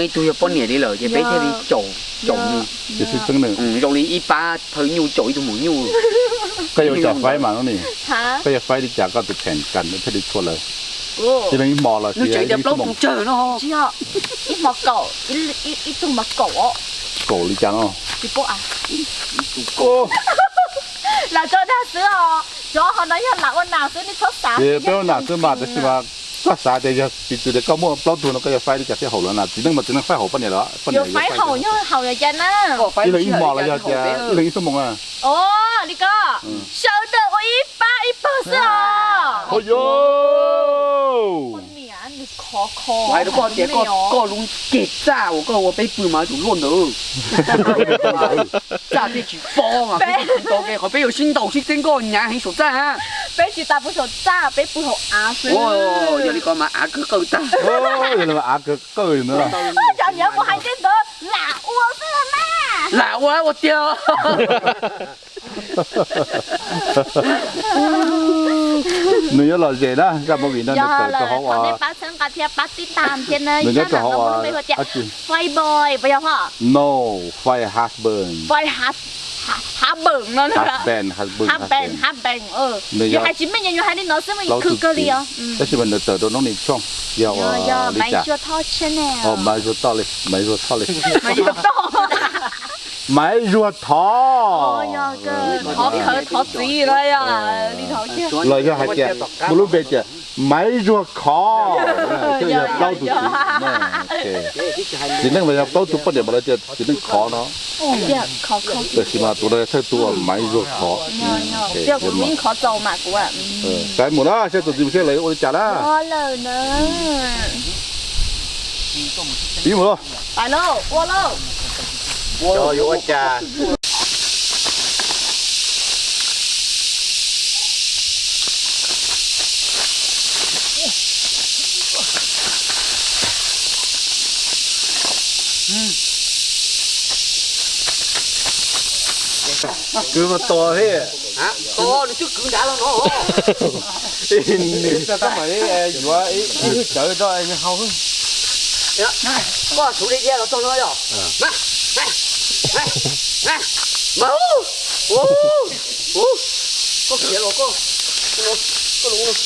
Ib tug yog poj niam li lawm ces peb thiaj li caum, caum nws. Ces sib txeeb nws. Zoo li ib pab phawj nyuj caum ib tug maum nyuj. Koj yuav ua cas faib mas no ne? Koj yuav faib li cas koj tus pheem kas thiaj li txhua lawm? Ib leeg ib hmo los sis ib plaub tug tsawg no? Ib hmo kaum, ib tug mas kaum. Kaum li cas no? Lam tso dag xwb os, cov hauv no yog lam ua nas xwb, nej txhob xav. Peb ua nas xwb mas, tab sis mas koj xav tias yog piv txwv tias koj muaj plaub tug no koj yuav faib li cas thiaj haum lawv na? Txiv neej mas txiv neej faib haum poj niam los? Yuav faib haum, yog haum yuav cas na? Ib leeg ib hmo los yog tias ib leeg ib xuab moos na? Os, li ko, sawv daws ua ib pab ib pawg xwb os. Hos yos, hais rau koj tias koj lub ceg txaj uas koj ua peb pw mas yuav tsum luaj ntawd. Txaj thiaj tsis pob mas peb tsis tau ke, qhov peb yuav sib ntaus sib txeeb koj nyav heev saum txaj. Peb tsis tas pw saum txaj, peb pw hauv av xwb. Yog li ko mas av kawg qawj tag. Yog li mas av kawg qawj no. Cov niam mus hais ntej ntawd lam ua xwb na. Lam ua ua tiag. Nws yuav lom zem na, zaj movie no nws tawm rau hauv, nej pab txhawb nqa thiab pab tib tag thiab na. Nws nyob rau hauv tias Fight Boy puas yog ho? No, Fight Husband. Fight Husband no. Husband, husband, husband. Yus hais tsis meej, yus hais li no xwb mas yus khwv kawg li os. Tab sis mas nws tawm rau Noob Lis Tshooj, yog li cas? Maiv Zuag Thoj channel. Maiv Zuag Thoj li, Maiv Zuag Thoj li. Maiv Zuag Thov. Thov khawv thov txiv no yog li no. Los yog hais tias muaj lub npe tias Maiv Zuag Khov, yog plaub tug txiv. Txiv neej mas yog plaub tug poj niam mas lawv tias txiv neej khov no. Tab sis mas tus no thawj tug Maiv Zuag Khov. Saib mus na, saib tus txiv mus seb lawv ua li cas na. Pib mus lauj. Pais lauj, ua lauj. Yuav ua cas? Kwv mas tua thiab. Tua nws twb kwv nrad los no. Nws tab tom yuav ib hwj cawv rau nws haus. Koj tsuav li dhia los txog no yog? Mas, mas, mas, mas, koj khiav los koj, koj los.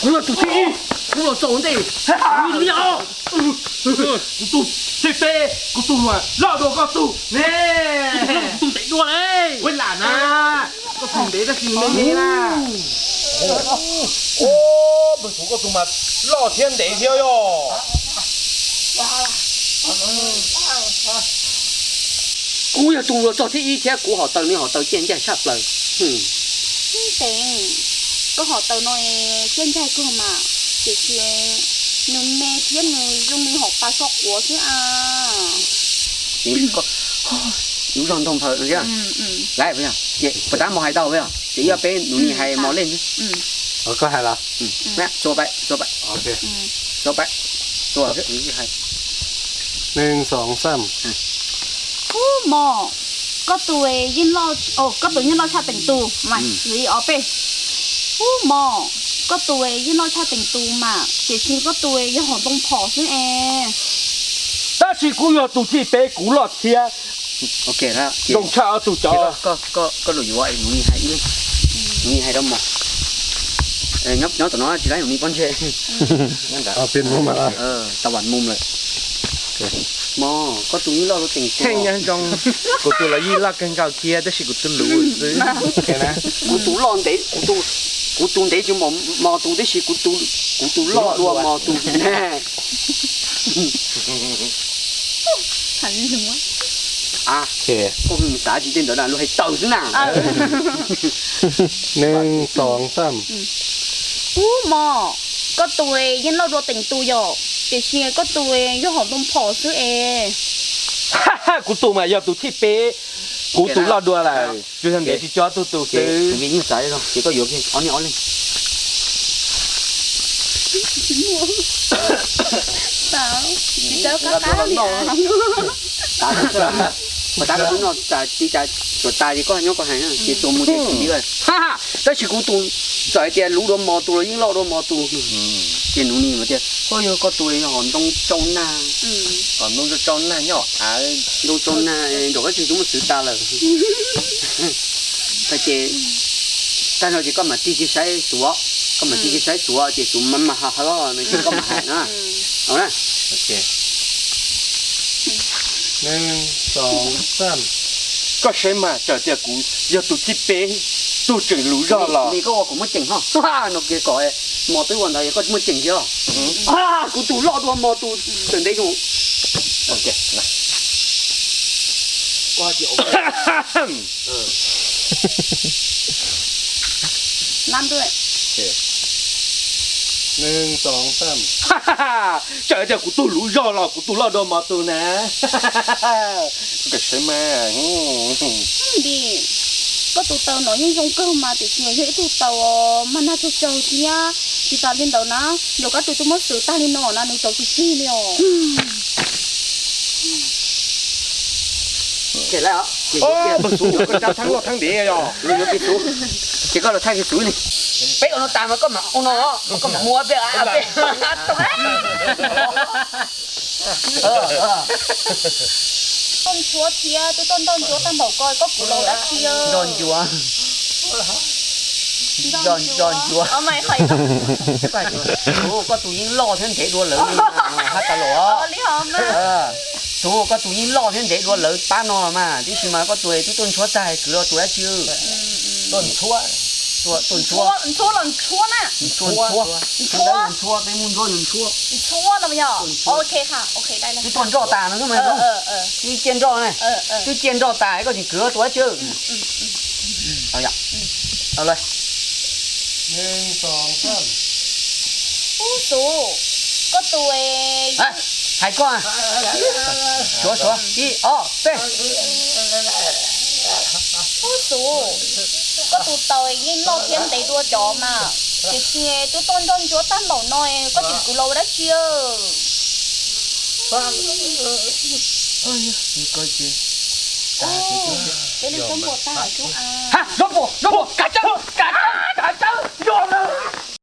Kuv yog tus thib ib, kuv los txog ua ntej. Kuv yog, kuv tug thib peb, kuv tug mas loj dua koj tug ne. Kuv tug ntev dua ne. Kuv lam na, koj tug ntev tab sis me me na. Ub, koj tug mas loj thiab ntev thiab yog. Kuv yog tus los txog thib ib thiab kuv hom taws, nws hom taws ciaj ncaig tshaj plaws. Tib ntev, koj hom taws no ciaj ncaig kawg mas, tiam sis nws me thiab nws zoo li hom pas tso quav xwb a. Lub zog ntog nphawv no thiab. Lawm, ces puas tab mos hais tau, ces ib peb nus ni hais mos lej xwb. Koj hais los? Txua pais, txua pais, txua pais, txua. Neeg xoom xam. Ub mos, koj tus yeej loj, koj tus yeej loj tshaj teem tus mas, ib ob peb. Ub mos, koj tus yeej loj tshaj teem tus mas, tiam sis koj tus yog hom ntoo phom xwb es. Tab sis kuv yog tus thib peb, kuv loj thiab. Zoo tshaj ob tug cov. Koj lus yuav nus ni hais ib leeg, nus ni hais rau mos. Nyob tom no tsis laib nus ni pob ntseg. Tau vam mus lawm. Mos, koj tus yeej loj dua teem tus. Heej nyob zoo, kuv tus los yeej loj kawg nkaus thiab tab sis kuv tus luv xwb. Kuv tus loj ntev, kuv tus ntev tsis mos tus tab sis kuv tus loj dua mos tus. Koj xav tsis tej ntawd na, luag hais tawm xwb na. Neeg xoom xam. Ub mos, koj tus yeej loj dua teem tus yom, tiam sis koj tus yog hom ntoo phom xwb es. Kuv tus mas yog tus thib peb, kuv tus loj dua lawm, tsuas yog ntev tsis tso tug tus xwb. Ces koj yuav ob niag ob leeg. Tab sis kuv tus txawm hais tias luv dua mos tus los yeej loj dua mos tus, ces nus ni tias koj yog koj tus yog hom ntoo tsau nag, hom ntoo tsau nag nyob av, ntoo tsau nag nraum kab tseg tsis muaj xwv tas lawm. Ces tag no ces koj mam tig kiag saib xuv, koj mam tig kiag saib xuv ces xuv mam mam hais hais no ces koj mam hais na. Koj saib mas, txawm tias kuv yog tus thib peb, tug tseem luv zog los. Koj ua kuv muaj ceem ho, no kiag kom mos twb ua ntawd koj muaj ceem thiab. Kuv tus loj dua mos tus tseem ntev zus. Txawm tias kuv tug luv zog los kuv tus loj dua mos tus na. Koj saib mas. Koj tus taws no yeej zoo kawg mas tiam sis yog ib tug taws mas nag tsawg tsawg thiab. Tsis tas li ntawd na, nraum kab tseg twb muab xwv tag li no na nws rau tsis tseg li os. Ces lawm, ces yuav kiag xuv, koj rab thab loj thab ntev yog. Ces koj los thaij kiag xuv li. Peb ua no tas mas koj mam ua no, koj mam ua peb. Toj ntsuab thiab twb tuaj ntoj ntsuab tag npaum ko koj kuv los dab tsi? Ntoj ntsuab. Ntoj ntsuab. Koj tus yeej loj thiab ntev dua lawv li hab tas los. Tus koj tus yeej loj thiab ntev dua lawv pab no mas, tib si mas koj tus twb tuaj ntsuab tag kwv los tus dab tsi? Tuaj ntsuab. Tuaj ntsuab. Ntsuab los ntsuab na. Tuaj ntsuab. Ntsuab, peb Hmoob Ntsuab yog ntsuab. Ntsuab no yog. Ok, ok, twb tuaj nroj tas no xwb mas. Twb cia nroj na. Twb cia nroj tas koj tseem kwv tus dab tsi? Ub, Xuv, koj tus, hais koj, suav suav, ib ob peb. Ub, Xuv, koj tus taws yeej loj thiab ntev dua cov mas, tiam sis twb tuaj nroj ntsuab tag npaum no koj tseem kwv los ua dab tsi? Peb leej twb npua tag lawm.